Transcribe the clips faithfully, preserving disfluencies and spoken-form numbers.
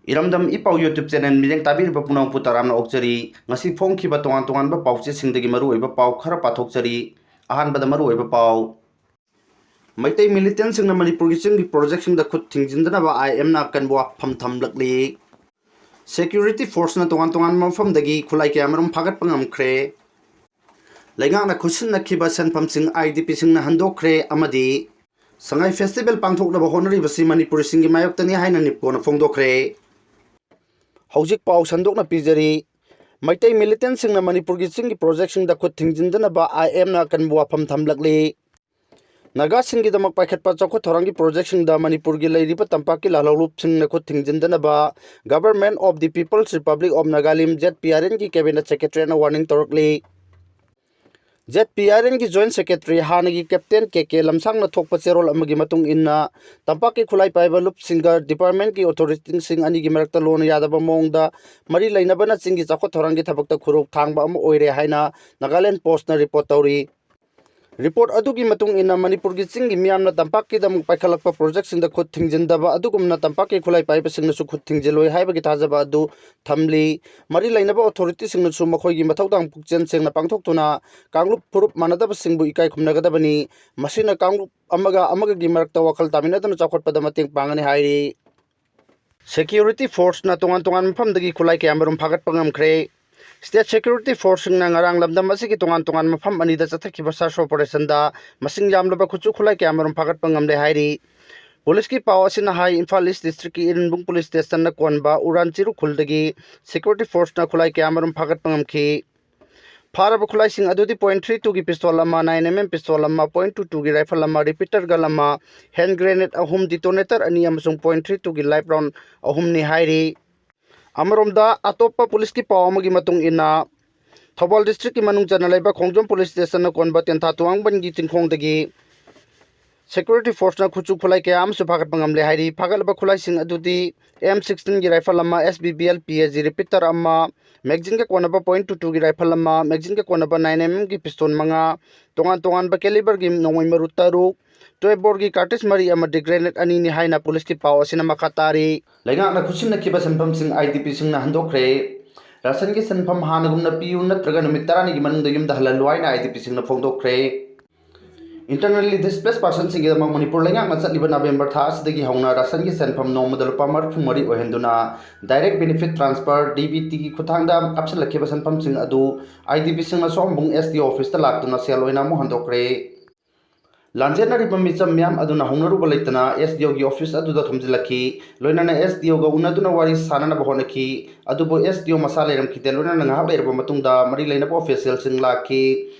ꯏꯔꯝꯗꯝ ꯏ ꯄꯥꯎ YouTube channel ꯃꯤꯠꯌꯦꯡ ꯇꯥꯕꯤꯔꯤꯕ ꯄꯨꯝꯅꯃꯛꯄꯨ ꯇꯔꯥꯝꯅ ꯑꯣꯛꯆꯔꯤ꯫ ꯉꯁꯤ ꯐꯣꯡꯈꯤꯕ ꯇꯣꯉꯥꯟ ꯇꯣꯉꯥꯟꯕ ꯄꯥꯎꯆꯦꯁꯤꯡꯗꯒꯤ ꯃꯔꯨꯑꯣꯏꯕ ꯄꯥꯎ ꯈꯔ ꯄꯥꯊꯣꯛꯆꯔꯤ꯫ ꯑꯍꯥꯟꯕꯗ ꯃꯔꯨꯑꯣꯏꯕ ꯄꯥꯎ꯫ ꯃꯩꯇꯩ militantꯁꯤꯡꯅ ꯃꯅꯤꯄꯨꯔꯒꯤ ꯆꯤꯡꯒꯤ projectꯁꯤꯡꯗ ꯈꯨꯠ ꯊꯤꯡꯖꯤꯟꯗꯅꯕ IMꯅ ꯑꯀꯟꯕ ꯋꯥꯐꯝ ꯊꯝꯂꯛꯂꯤ꯫ Security forceꯅ ꯇꯣꯉꯥꯟ ꯇꯣꯉꯥꯟꯕ ꯃꯐꯝꯗꯒꯤ ꯈꯨꯠꯂꯥꯏ ꯀꯌꯥꯃꯔꯨꯝ ꯐꯥꯒꯠꯄ ꯉꯝꯈ꯭ꯔꯦ꯫ ꯂꯩꯉꯥꯛꯅ ꯈꯨꯠꯁꯤꯟꯅꯈꯤꯕ ꯁꯦꯟꯐꯝꯁꯤꯡ IDPꯁꯤꯡꯅ ꯍꯟꯗꯣꯛꯈ꯭ꯔꯦ ꯑꯃꯗꯤ ꯁꯉꯥꯏ festival ꯄꯥꯡꯊꯣꯛꯅꯕ ꯍꯣꯠꯅꯔꯤꯕꯁꯤ ꯃꯅꯤꯄꯨꯔꯤꯁꯤꯡꯒꯤ ꯃꯥꯌꯣꯛꯇꯅꯤ ꯍꯥꯏꯅ NEEPCOꯅ ꯐꯣꯡꯗꯣꯛꯈ꯭ꯔꯦ꯫ ꯍꯧꯖꯤꯛ ꯄꯥꯎ ꯁꯟꯗꯣꯛꯅ ꯄꯤꯖꯔꯤ꯫ ꯃꯩꯇꯩ militantꯁꯤꯡꯅ ꯃꯅꯤꯄꯨꯔꯒꯤ ꯆꯤꯡꯒꯤ projectꯁꯤꯡꯗ ꯈꯨꯠ ꯊꯤꯡꯖꯤꯟꯗꯅꯕ IMꯅ ꯑꯀꯟꯕ ꯋꯥꯐꯝ ꯊꯝꯂꯛꯂꯤ꯫ ꯅꯥꯒꯥꯁꯤꯡꯒꯤꯗꯃꯛ ꯄꯥꯏꯈꯠꯄ ꯆꯥꯎꯈꯠ ꯊꯧꯔꯥꯡꯒꯤ projectꯁꯤꯡꯗ ꯃꯅꯤꯄꯨꯔꯒꯤ ꯂꯩꯔꯤꯕ ꯇꯝꯄꯥꯛꯀꯤ ꯂꯥꯜꯍꯧꯂꯨꯞꯁꯤꯡꯅ ꯈꯨꯠ ꯊꯤꯡꯖꯤꯟꯗꯅꯕ Government of the People's Republic of Nagalim, ZPRNꯒꯤ cabinet secretaryꯅ warning ꯇꯧꯔꯛꯂꯤ꯫ ZPRNꯒꯤ joint secretary ꯍꯥꯟꯅꯒꯤ captain KK ꯂꯝꯁꯥꯡꯅ ꯊꯣꯛꯄ ꯆꯦꯔꯣꯜ ꯑꯃꯒꯤ ꯃꯇꯨꯡ ꯏꯟꯅ, ꯇꯝꯄꯥꯛꯀꯤ ꯈꯨꯠꯂꯥꯏ ꯄꯥꯏꯕ ꯂꯨꯞꯁꯤꯡꯒ departmentꯀꯤ authorityꯁꯤꯡ ꯑꯅꯤꯒꯤ ꯃꯔꯛꯇ ꯂꯣꯟꯅ ꯌꯥꯗꯕ ꯃꯑꯣꯡꯗ ꯃꯔꯤ ꯂꯩꯅꯕꯅ ꯆꯤꯡꯒꯤ ꯆꯥꯎꯈꯠ ꯊꯧꯔꯥꯡꯒꯤ ꯊꯕꯛꯇ ꯈꯨꯔꯧ ꯊꯥꯡꯕ ꯑꯃ ꯑꯣꯏꯔꯦ ꯍꯥꯏꯅ Nagaland Postꯅ report ꯇꯧꯔꯤ꯫ Report ꯑꯗꯨꯒꯤ ꯃꯇꯨꯡ ꯏꯟꯅ, ꯃꯅꯤꯄꯨꯔꯒꯤ ꯆꯤꯡꯒꯤ ꯃꯤꯌꯥꯝꯅ ꯇꯝꯄꯥꯛꯀꯤꯗꯃꯛ ꯄꯥꯏꯈꯠꯂꯛꯄ projectꯁꯤꯡꯗ ꯈꯨꯠ ꯊꯤꯡꯖꯤꯟꯗꯕ ꯑꯗꯨꯒꯨꯝꯅ ꯇꯝꯄꯥꯛꯀꯤ ꯈꯨꯠꯂꯥꯏ ꯄꯥꯏꯕꯁꯤꯡꯅꯁꯨ ꯈꯨꯠ ꯊꯤꯡꯖꯤꯜꯂꯣꯏ ꯍꯥꯏꯕꯒꯤ ꯊꯥꯖꯕ ꯑꯗꯨ ꯊꯝꯂꯤ꯫ ꯃꯔꯤ ꯂꯩꯅꯕ authorityꯁꯤꯡꯅꯁꯨ ꯃꯈꯣꯏꯒꯤ ꯃꯊꯧꯗꯥꯡ ꯄꯨꯛꯆꯦꯜ ꯁꯦꯡꯅ ꯄꯥꯡꯊꯣꯛꯇꯨꯅ ꯀꯥꯡꯂꯨꯞ ꯐꯨꯔꯨꯞ ꯃꯥꯟꯅꯗꯕꯁꯤꯡꯕꯨ ꯏꯀꯥꯏ ꯈꯨꯝꯅꯒꯗꯕꯅꯤ꯫ ꯃꯁꯤꯅ ꯀꯥꯡꯂꯨꯞ ꯑꯃꯒ ꯑꯃꯒꯒꯤ ꯃꯔꯛꯇ ꯋꯥꯈꯜ ꯇꯥꯃꯤꯟꯅꯗꯨꯅ ꯆꯥꯎꯈꯠꯄꯗ ꯃꯇꯦꯡ ꯄꯥꯡꯒꯅꯤ ꯍꯥꯏꯔꯤ꯫ Security forceꯅ ꯇꯣꯉꯥꯟ ꯇꯣꯉꯥꯟꯕ ꯃꯐꯝꯗꯒꯤ ꯈꯨꯠꯂꯥꯏ ꯀꯌꯥꯃꯔꯨꯝ ꯐꯥꯒꯠꯄ ꯉꯝꯈ꯭ꯔꯦ꯫ State security forceꯁꯤꯡꯅ ꯉꯔꯥꯡ ꯂꯝꯗꯝ ꯑꯁꯤꯒꯤ ꯇꯣꯉꯥꯟ ꯇꯣꯉꯥꯟꯕ ꯃꯐꯝ ꯑꯅꯤꯗ ꯆꯠꯊꯈꯤꯕ search operationꯗ ꯃꯁꯤꯡ ꯌꯥꯝꯂꯕ ꯈꯨꯠꯁꯨ ꯈꯨꯠꯂꯥꯏ ꯀꯌꯥꯃꯔꯨꯝ ꯐꯥꯒꯠꯄ ꯉꯝꯂꯦ ꯍꯥꯏꯔꯤ꯫ Policeꯀꯤ ꯄꯥꯎ ꯑꯁꯤꯅ ꯍꯥꯏ, Imphal East districtꯀꯤ ꯏꯔꯤꯟꯕꯨꯡ police stationꯅ ꯀꯣꯟꯕ ꯎꯔꯥꯟ ꯆꯤꯔꯨ ꯈꯨꯜꯗꯒꯤ security forceꯅ ꯈꯨꯠꯂꯥꯏ ꯀꯌꯥꯃꯔꯨꯝ ꯐꯥꯒꯠꯄ ꯉꯝꯈꯤ꯫ ꯐꯥꯔꯕ ꯈꯨꯠꯂꯥꯏꯁꯤꯡ ꯑꯗꯨꯗꯤ point three twoꯒꯤ pistol ꯑꯃ, nine MM pistol ꯑꯃ, point two twoꯒꯤ rifle ꯑꯃ, repeater gun ꯑꯃ, hand grenade ꯑꯍꯨꯝ, detonator ꯑꯅꯤ ꯑꯃꯁꯨꯡ point three twoꯒꯤ live round ꯑꯍꯨꯝꯅꯤ ꯍꯥꯏꯔꯤ꯫ ꯑꯃꯔꯣꯝꯗ, ꯑꯇꯣꯞꯄ policeꯀꯤ ꯄꯥꯎ ꯑꯃꯒꯤ ꯃꯇꯨꯡ ꯏꯟꯅ, ꯊꯧꯕꯥꯜ districtꯀꯤ ꯃꯅꯨꯡ ꯆꯟꯅ ꯂꯩꯕ ꯈꯣꯡꯖꯣꯝ police stationꯅ ꯀꯣꯟꯕ ꯇꯦꯟꯊꯥ ꯇꯨꯋꯥꯡꯕꯟꯒꯤ ꯆꯤꯡꯈꯣꯡꯗꯒꯤ security forceꯅ ꯈꯨꯠꯁꯨ ꯈꯨꯠꯂꯥꯏ ꯀꯌꯥ ꯑꯃꯁꯨ ꯐꯥꯒꯠꯄ ꯉꯝꯂꯦ ꯍꯥꯏꯔꯤ꯫ ꯐꯥꯒꯠꯂꯕ ꯈꯨꯠꯂꯥꯏꯁꯤꯡ ꯑꯗꯨꯗꯤ M sixteenꯒꯤ rifle ꯑꯃ, SBBL PAG repeater ꯑꯃ, magazineꯒ ꯀꯣꯟꯅꯕ point two twoꯒꯤ rifle ꯑꯃ, magazineꯒ ꯀꯣꯟꯅꯕ nine MMꯒꯤ pistol ꯃꯉꯥ, ꯇꯣꯉꯥꯟ ꯇꯣꯉꯥꯟꯕ caliberꯒꯤ ꯅꯣꯡꯃꯩ ꯃꯔꯨ ꯇꯔꯨꯛ, ꯇꯣꯏꯕꯣꯔꯒꯤ ꯀꯥꯔꯇ꯭ꯔꯤꯖ ꯃꯔꯤ ꯑꯃꯗꯤ ꯒ꯭ꯔꯦꯅꯦꯗ ꯑꯅꯤꯅꯤ ꯍꯥꯏꯅ ꯄꯨꯂꯤꯁꯀꯤ ꯄꯥꯎ ꯑꯁꯤꯅ ꯃꯈꯥ ꯇꯥꯔꯤ꯫ ꯂꯩꯉꯥꯛꯅ ꯈꯨꯠꯁꯤꯟꯅꯈꯤꯕ ꯁꯦꯟꯐꯝꯁꯤꯡ IDPꯁꯤꯡꯅ ꯍꯟꯗꯣꯛꯈ꯭ꯔꯦ꯫ ꯔꯥꯁꯟꯒꯤ ꯁꯦꯟꯐꯝ ꯍꯥꯟꯅꯒꯨꯝꯅ ꯄꯤꯌꯨ ꯅꯠꯇ꯭ꯔꯒ ꯅꯨꯃꯤꯠ ꯇꯔꯥꯅꯤꯒꯤ ꯃꯅꯨꯡꯗ ꯌꯨꯝꯗ ꯍꯜꯍꯜꯂꯨ ꯍꯥꯏꯅ IDPꯁꯤꯡꯅ ꯐꯣꯡꯗꯣꯛꯈ꯭ꯔꯦ꯫ Internally displaced personꯁꯤꯡꯒꯤꯗꯃꯛ ꯃꯅꯤꯄꯨꯔ ꯂꯩꯉꯥꯛꯅ ꯆꯠꯂꯤꯕ ꯅꯕꯦꯝꯕꯔ ꯊꯥ ꯑꯁꯤꯗꯒꯤ ꯍꯧꯅ ꯔꯥꯁꯟꯒꯤ ꯁꯦꯟꯐꯝ ꯅꯣꯡꯃꯗ ꯂꯨꯄꯥ ꯃꯔꯤꯐꯨ ꯃꯔꯤ ꯑꯣꯏꯍꯟꯗꯨꯅ direct benefit transfer, DBTꯒꯤ ꯈꯨꯠꯊꯥꯡꯗ ꯀꯥꯞꯁꯤꯜꯂꯛꯈꯤꯕ ꯁꯦꯟꯐꯝꯁꯤꯡ ꯑꯗꯨ IDPꯁꯤꯡꯅ ꯁꯣꯝꯕꯨꯡ SDO officeꯇ ꯂꯥꯛꯇꯨꯅ ꯁꯦꯜ ꯑꯣꯏꯅ ꯑꯃꯨꯛ ꯍꯟꯗꯣꯛꯈ꯭ꯔꯦ꯫ ꯂꯥꯟꯖꯦꯟꯅꯔꯤꯕ ꯃꯤꯆꯝ ꯃꯤꯌꯥꯝ ꯑꯗꯨꯅ ꯍꯧꯅꯔꯨꯕ ꯂꯩꯇꯅ SDOꯒꯤ office ꯑꯗꯨꯗ ꯊꯣꯝꯖꯤꯜꯂꯛꯈꯤ꯫ ꯂꯣꯏꯅꯅ SDOꯒ ꯎꯅꯗꯨꯅ ꯋꯥꯔꯤ ꯁꯥꯅꯅꯕ ꯍꯣꯠꯅꯈꯤ꯫ ꯑꯗꯨꯕꯨ SDO ꯃꯁꯥ ꯂꯩꯔꯝꯈꯤꯗꯦ꯫ ꯂꯣꯏꯅꯅ ꯉꯥꯏꯍꯥꯛ ꯂꯩꯔꯕ ꯃꯇꯨꯡꯗ ꯃꯔꯤ ꯂꯩꯅꯕ officialꯁꯤꯡ ꯂꯥꯛꯈꯤ꯫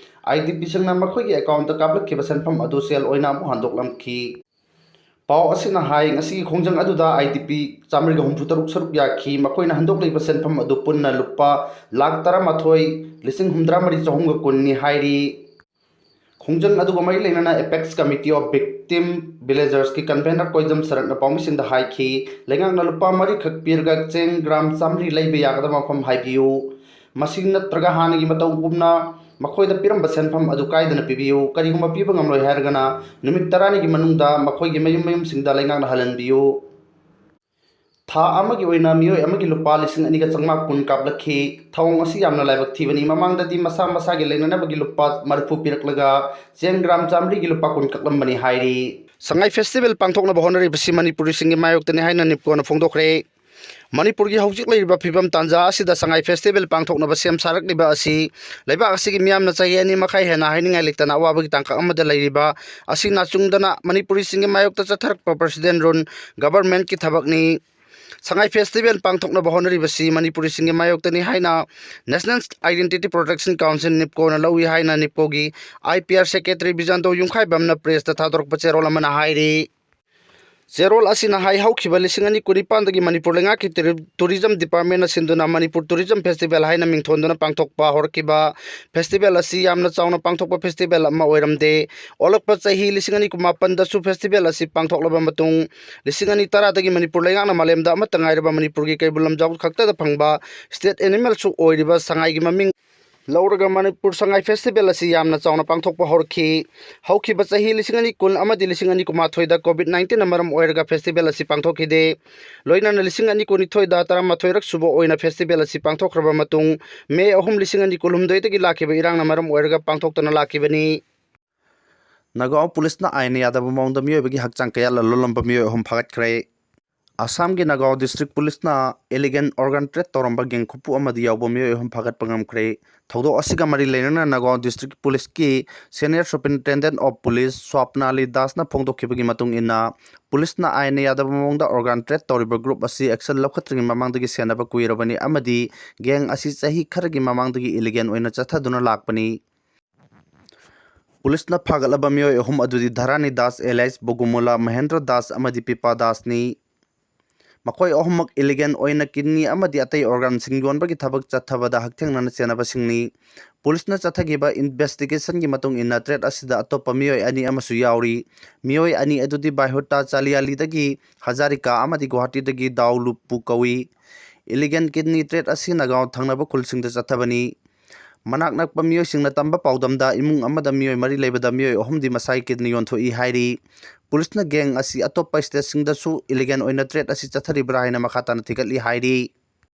IDPꯁꯤꯡꯅ ꯃꯈꯣꯏꯒꯤ accountꯇ ꯀꯥꯞꯂꯛꯈꯤꯕ ꯁꯦꯟꯐꯝ ꯑꯗꯨ ꯁꯦꯜ ꯑꯣꯏꯅ ꯑꯃꯨꯛ ꯍꯟꯗꯣꯛꯂꯝꯈꯤ꯫ ꯄꯥꯎ ꯑꯁꯤꯅ ꯍꯥꯏ, ꯉꯁꯤꯒꯤ ꯈꯣꯡꯖꯪ ꯑꯗꯨꯗ IDP ꯆꯥꯃꯔꯤꯒ ꯍꯨꯝꯐꯨ ꯇꯔꯨꯛ ꯁꯔꯨꯛ ꯌꯥꯈꯤ꯫ ꯃꯈꯣꯏꯅ ꯍꯟꯗꯣꯛꯂꯤꯕ ꯁꯦꯟꯐꯝ ꯑꯗꯨ ꯄꯨꯟꯅ ꯂꯨꯄꯥ ꯂꯥꯈ ꯇꯔꯥꯃꯥꯊꯣꯏ ꯂꯤꯁꯤꯡ ꯍꯨꯝꯗ꯭ꯔꯥ ꯃꯔꯤ ꯆꯍꯨꯝꯒ ꯀꯨꯟꯅꯤ ꯍꯥꯏꯔꯤ꯫ ꯈꯣꯡꯖꯪ ꯑꯗꯨꯒ ꯃꯔꯤ ꯂꯩꯅꯅ Apex Committee of Victim Villagersꯀꯤ convener ꯀꯣꯏꯖꯝ ꯁꯔꯠꯅ ꯄꯥꯎꯃꯤꯁꯤꯡꯗ ꯍꯥꯏꯈꯤ, ꯂꯩꯉꯥꯛꯅ ꯂꯨꯄꯥ ꯃꯔꯤꯈꯛ ꯄꯤꯔꯒ ꯆꯦꯡ gram ꯆꯥꯃꯔꯤ ꯂꯩꯕ ꯌꯥꯒꯗꯕ ꯃꯐꯝ ꯍꯥꯏꯕꯤꯌꯨ꯫ ꯃꯁꯤ ꯅꯠꯇ꯭ꯔꯒ ꯍꯥꯟꯅꯒꯤ ꯃꯇꯧꯒꯨꯝꯅ ꯃꯈꯣꯏꯗ ꯄꯤꯔꯝꯕ ꯁꯦꯟꯐꯝ ꯑꯗꯨ ꯀꯥꯏꯗꯅ ꯄꯤꯕꯤꯌꯨ꯫ ꯀꯔꯤꯒꯨꯝꯕ ꯄꯤꯕ ꯉꯝꯂꯣꯏ ꯍꯥꯏꯔꯒꯅ ꯅꯨꯃꯤꯠ ꯇꯔꯥꯅꯤꯒꯤ ꯃꯅꯨꯡꯗ ꯃꯈꯣꯏꯒꯤ ꯃꯌꯨꯝ ꯃꯌꯨꯝꯁꯤꯡꯗ ꯂꯩꯉꯥꯛꯅ ꯍꯜꯍꯟꯕꯤꯌꯨ꯫ ꯊꯥ ꯑꯃꯒꯤ ꯑꯣꯏꯅ ꯃꯤꯑꯣꯏ ꯑꯃꯒꯤ ꯂꯨꯄꯥ ꯂꯤꯁꯤꯡ ꯑꯅꯤꯒ ꯆꯥꯝꯃꯉꯥ ꯀꯨꯟ ꯀꯥꯞꯂꯛꯈꯤ꯫ ꯊꯧꯑꯣꯡ ꯑꯁꯤ ꯌꯥꯝꯅ ꯂꯥꯏꯕꯛ ꯊꯤꯕꯅꯤ꯫ ꯃꯃꯥꯡꯗꯗꯤ ꯃꯁꯥ ꯃꯁꯥꯒꯤ ꯂꯩꯅꯅꯕꯒꯤ ꯂꯨꯄꯥ ꯃꯔꯤꯐꯨ ꯄꯤꯔꯛꯂꯒ ꯆꯦꯡ gram ꯆꯥꯃꯔꯤꯒꯤ ꯂꯨꯄꯥ ꯀꯨꯟ ꯀꯛꯂꯝꯕꯅꯤ ꯍꯥꯏꯔꯤ꯫ ꯁꯉꯥꯏ festival ꯄꯥꯡꯊꯣꯛꯅꯕ ꯍꯣꯠꯅꯔꯤꯕꯁꯤ ꯃꯅꯤꯄꯨꯔꯤꯁꯤꯡꯒꯤ ꯃꯥꯌꯣꯛꯇꯅꯤ ꯍꯥꯏꯅ NEEPCOꯅ ꯐꯣꯡꯗꯣꯛꯈ꯭ꯔꯦ꯫ ꯃꯅꯤꯄꯨꯔꯒꯤ ꯍꯧꯖꯤꯛ ꯂꯩꯔꯤꯕ ꯐꯤꯕꯝ ꯇꯥꯟꯖꯥ ꯑꯁꯤꯗ ꯁꯉꯥꯏ festival ꯄꯥꯡꯊꯣꯛꯅꯕ ꯁꯦꯝ ꯁꯥꯔꯛꯂꯤꯕ ꯑꯁꯤ ꯂꯩꯕꯥꯛ ꯑꯁꯤꯒꯤ ꯃꯤꯌꯥꯝꯅ ꯆꯍꯤ ꯑꯅꯤ ꯃꯈꯥꯏ ꯍꯦꯟꯅ ꯍꯥꯏꯅꯤꯡꯉꯥꯏ ꯂꯩꯇꯅ ꯑꯋꯥꯕꯒꯤ ꯇꯥꯡꯀꯛ ꯑꯃꯗ ꯂꯩꯔꯤꯕ ꯑꯁꯤ ꯅꯥꯆꯨꯡꯗꯅ ꯃꯅꯤꯄꯨꯔꯤꯁꯤꯡꯒꯤ ꯃꯥꯌꯣꯛꯇ ꯆꯠꯊꯔꯛꯄ president run governmentꯀꯤ ꯊꯕꯛꯅꯤ꯫ ꯁꯉꯥꯏ festival ꯄꯥꯡꯊꯣꯛꯅꯕ ꯍꯣꯠꯅꯔꯤꯕꯁꯤ ꯃꯅꯤꯄꯨꯔꯤꯁꯤꯡꯒꯤ ꯃꯥꯌꯣꯛꯇꯅꯤ ꯍꯥꯏꯅ National Identity Protection Council, NEEPCOꯅ ꯂꯧꯏ ꯍꯥꯏꯅ NEEPCOꯒꯤ IPR secretary ꯕꯤꯖꯟꯗꯣ ꯌꯨꯝꯈꯥꯏꯕꯝꯅ pressꯇ ꯊꯥꯗꯣꯔꯛꯄ ꯆꯦꯔꯣꯜ ꯑꯃꯅ ꯍꯥꯏꯔꯤ꯫ ꯆꯦꯔꯣꯜ ꯑꯁꯤꯅ ꯍꯥꯏ, ꯍꯧꯈꯤꯕ ꯂꯤꯁꯤꯡ ꯑꯅꯤ ꯀꯨꯟꯅꯤꯄꯥꯟꯗꯒꯤ ꯃꯅꯤꯄꯨꯔ ꯂꯩꯉꯥꯛꯀꯤ ꯇꯨꯔꯤ-, tourism departmentꯅ ꯁꯤꯟꯗꯨꯅ ꯃꯅꯤꯄꯨꯔ tourism festival ꯍꯥꯏꯅ ꯃꯤꯡꯊꯣꯟꯗꯨꯅ ꯄꯥꯡꯊꯣꯛꯄ ꯍꯧꯔꯛꯈꯤꯕ festival ꯑꯁꯤ ꯌꯥꯝꯅ ꯆꯥꯎꯅ ꯄꯥꯡꯊꯣꯛꯄ festival ꯑꯃ ꯑꯣꯏꯔꯝꯗꯦ꯫ ꯑꯣꯜꯂꯛꯄ ꯆꯍꯤ ꯂꯤꯁꯤꯡ ꯑꯅꯤ ꯀꯨꯟꯃꯥꯄꯟꯗꯁꯨ festival ꯑꯁꯤ ꯄꯥꯡꯊꯣꯛꯂꯕ ꯃꯇꯨꯡ, ꯂꯤꯁꯤꯡ ꯑꯅꯤ ꯇꯔꯥꯗꯒꯤ ꯃꯅꯤꯄꯨꯔ ꯂꯩꯉꯥꯛꯅ ꯃꯥꯂꯦꯝꯗ ꯑꯃꯠꯇ ꯉꯥꯏꯔꯕ ꯃꯅꯤꯄꯨꯔꯒꯤ ꯀꯩꯕꯨꯜ ꯂꯝꯖꯥꯎ ꯈꯛꯇꯗ ꯐꯪꯕ state animalꯁꯨ ꯑꯣꯏꯔꯤꯕ ꯁꯉꯥꯏꯒꯤ ꯃꯃꯤꯡ ꯂꯧꯔꯒ ꯃꯅꯤꯄꯨꯔ ꯁꯉꯥꯏ ꯐꯦꯁꯇꯤꯚꯦꯜ ꯑꯁꯤ ꯌꯥꯝꯅ ꯆꯥꯎꯅ ꯄꯥꯡꯊꯣꯛꯄ ꯍꯧꯔꯛꯈꯤ꯫ ꯍꯧꯈꯤꯕ ꯆꯍꯤ ꯂꯤꯁꯤꯡ ꯑꯅꯤ ꯀꯨꯟ ꯑꯃꯗꯤ ꯂꯤꯁꯤꯡ ꯑꯅꯤ ꯀꯨꯟꯃꯥꯊꯣꯏꯗ ꯀꯣꯚꯤꯗ ꯅꯥꯏꯟꯇꯤꯟꯅ ꯃꯔꯝ ꯑꯣꯏꯔꯒ ꯐꯦꯁꯇꯤꯚꯦꯜ ꯑꯁꯤ ꯄꯥꯡꯊꯣꯛꯈꯤꯗꯦ꯫ ꯂꯣꯏꯅꯅ ꯂꯤꯁꯤꯡ ꯑꯅꯤ ꯀꯨꯟꯅꯤꯊꯣꯏꯗ ꯇꯔꯥꯃꯥꯊꯣꯏꯔꯛ ꯁꯨꯕ ꯑꯣꯏꯅ ꯐꯦꯁꯇꯤꯚꯦꯜ ꯑꯁꯤ ꯄꯥꯡꯊꯣꯛꯈ꯭ꯔꯕ ꯃꯇꯨꯡ, ꯃꯦ ꯑꯍꯨꯝ, ꯂꯤꯁꯤꯡ ꯑꯅꯤ ꯀꯨꯟꯍꯨꯝꯗꯣꯏꯗꯒꯤ ꯂꯥꯛꯈꯤꯕ ꯏꯔꯥꯡꯅ ꯃꯔꯝ ꯑꯣꯏꯔꯒ ꯄꯥꯡꯊꯣꯛꯇꯅ ꯂꯥꯛꯈꯤꯕꯅꯤ꯫ ꯅꯒꯥꯎ ꯄꯨꯂꯤꯁꯅ ꯑꯥꯏꯟꯅ ꯌꯥꯗꯕ ꯃꯑꯣꯡꯗ ꯃꯤꯑꯣꯏꯕꯒꯤ ꯍꯛꯆꯥꯡ ꯀꯌꯥꯠ ꯂꯂꯣꯜꯂꯝꯕ ꯃꯤꯑꯣꯏ ꯑꯍꯨꯝ ꯐꯥꯒꯠꯈ꯭ꯔꯦ꯫ ꯑꯁꯥꯝꯒꯤ ꯅꯒꯥꯎ ꯗꯤꯁꯇ꯭ꯔꯤꯛ ꯄꯨꯂꯤꯁꯅ ꯏꯂꯤꯒꯦꯜ ꯑꯣꯔꯒꯥꯟ ꯇ꯭ꯔꯦꯗ ꯇꯧꯔꯝꯕ ꯒꯦꯡ ꯈꯨꯄꯨ ꯑꯃꯗ ꯌꯥꯎꯕ ꯃꯤꯑꯣꯏ ꯑꯍꯨꯝ ꯐꯥꯒꯠꯄ ꯉꯝꯈ꯭ꯔꯦ꯫ ꯊꯧꯗꯣꯛ ꯑꯁꯤꯒ ꯃꯔꯤ ꯂꯩꯅꯅ ꯅꯒꯥꯎ ꯗꯤꯁꯇ꯭ꯔꯤꯛ ꯄꯨꯂꯤꯁꯀꯤ ꯁꯦꯅꯤꯌꯔ ꯁꯨꯄꯔꯤꯟꯇꯦꯟꯗꯦꯟꯠ ꯑꯣꯐ ꯄꯨꯂꯤꯁ ꯁ꯭ꯋꯥꯞꯅꯥꯂꯤ ꯗꯥꯁꯅ ꯐꯣꯡꯗꯣꯛꯈꯤꯕꯒꯤ ꯃꯇꯨꯡ ꯏꯟꯅ, ꯄꯨꯂꯤꯁꯅ ꯑꯥꯏꯟꯅ ꯌꯥꯗꯕ ꯃꯑꯣꯡꯗ ꯑꯣꯔꯒꯥꯟ ꯇ꯭ꯔꯦꯗ ꯇꯧꯔꯤꯕ ꯒ꯭ꯔꯨꯞ ꯑꯁꯤ ꯑꯦꯛꯁꯟ ꯂꯧꯈꯠꯇ꯭ꯔꯤꯉꯩ ꯃꯃꯥꯡꯗꯒꯤ ꯁꯦꯟꯅꯕ ꯀꯨꯏꯔꯕꯅꯤ ꯑꯃꯗꯤ ꯒꯦꯡ ꯑꯁꯤ ꯆꯍꯤ ꯈꯔꯒꯤ ꯃꯃꯥꯡꯗꯒꯤ ꯏꯂꯤꯒꯦꯜ ꯑꯣꯏꯅ ꯆꯠꯊꯗꯨꯅ ꯂꯥꯛꯄꯅꯤ꯫ ꯄꯨꯂꯤꯁꯅ ꯐꯥꯒꯠꯂꯕ ꯃꯤꯑꯣꯏ ꯑꯍꯨꯝ ꯑꯗꯨꯗꯤ ꯙꯔꯥꯅꯤ ꯗꯥꯁ, ꯑꯦꯂꯥꯏꯁ ꯕꯣꯒꯨꯃꯣꯂꯥ, ꯃꯍꯦꯟꯗ꯭ꯔ ꯗꯥꯁ ꯑꯃꯗꯤ ꯄꯤꯄꯥ ꯗꯥꯁꯅꯤ꯫ ꯃꯈꯣꯏ ꯑꯍꯨꯝꯃꯛ ꯏꯂꯤꯒꯦꯜ ꯑꯣꯏꯅ ꯀꯤꯗꯅꯤ ꯑꯃꯗꯤ ꯑꯇꯩ ꯑꯣꯔꯒꯥꯟꯁꯤꯡ ꯌꯣꯟꯕꯒꯤ ꯊꯕꯛ ꯆꯠꯊꯕꯗ ꯍꯛꯊꯦꯡꯅꯅ ꯆꯦꯟꯅꯕꯁꯤꯡꯅꯤ꯫ ꯄꯨꯂꯤꯁꯅ ꯆꯠꯊꯈꯤꯕ ꯏꯟꯚꯦꯁꯇꯤꯒꯦꯁꯟꯒꯤ ꯃꯇꯨꯡ ꯏꯟꯅ, ꯇ꯭ꯔꯦꯗ ꯑꯁꯤꯗ ꯑꯇꯣꯞꯄ ꯃꯤꯑꯣꯏ ꯑꯅꯤ ꯑꯃꯁꯨ ꯌꯥꯎꯔꯤ꯫ ꯃꯤꯑꯣꯏ ꯑꯅꯤ ꯑꯗꯨꯗꯤ ꯕꯥꯏꯍꯨꯠꯇꯥ ꯆꯥꯂꯤꯌꯥꯂꯤꯗꯒꯤ ꯍꯖꯥꯔꯤꯀꯥ ꯑꯃꯗꯤ ꯒꯨꯋꯥꯍꯥꯇꯤꯗꯒꯤ ꯗꯥꯎ ꯂꯨꯞꯄꯨ ꯀꯧꯏ꯫ ꯏꯂꯤꯒꯦꯜ ꯀꯤꯗꯅꯤ ꯇ꯭ꯔꯦꯗ ꯑꯁꯤ ꯅꯒꯥꯎ ꯊꯪꯅꯕ ꯈꯨꯜꯁꯤꯡꯗ ꯆꯠꯊꯕꯅꯤ꯫ ꯃꯅꯥꯛ ꯅꯛꯄ ꯃꯤꯑꯣꯏꯁꯤꯡꯅ ꯇꯝꯕ ꯄꯥꯎꯗꯝꯗ, ꯏꯃꯨꯡ ꯑꯃꯗ ꯃꯤꯑꯣꯏ ꯃꯔꯤ ꯂꯩꯕꯗ ꯃꯤꯑꯣꯏ ꯑꯍꯨꯝꯗꯤ ꯃꯁꯥꯒꯤ ꯀꯤꯗꯅꯤ ꯌꯣꯟꯊꯣꯛꯏ ꯍꯥꯏꯔꯤ꯫ ꯄꯨꯂꯤꯁꯅ ꯒꯦꯡ ꯑꯁꯤ ꯑꯇꯣꯞꯄ ꯁ꯭ꯇꯦꯠꯁꯤꯡꯗꯁꯨ ꯏꯂꯤꯒꯦꯜ ꯑꯣꯏꯅ ꯇ꯭ꯔꯦꯗ ꯑꯁꯤ ꯆꯠꯊꯔꯤꯕ꯭ꯔꯥ ꯍꯥꯏꯅ ꯃꯈꯥ ꯇꯥꯅ ꯊꯤꯒꯠꯂꯤ ꯍꯥꯏꯔꯤ꯫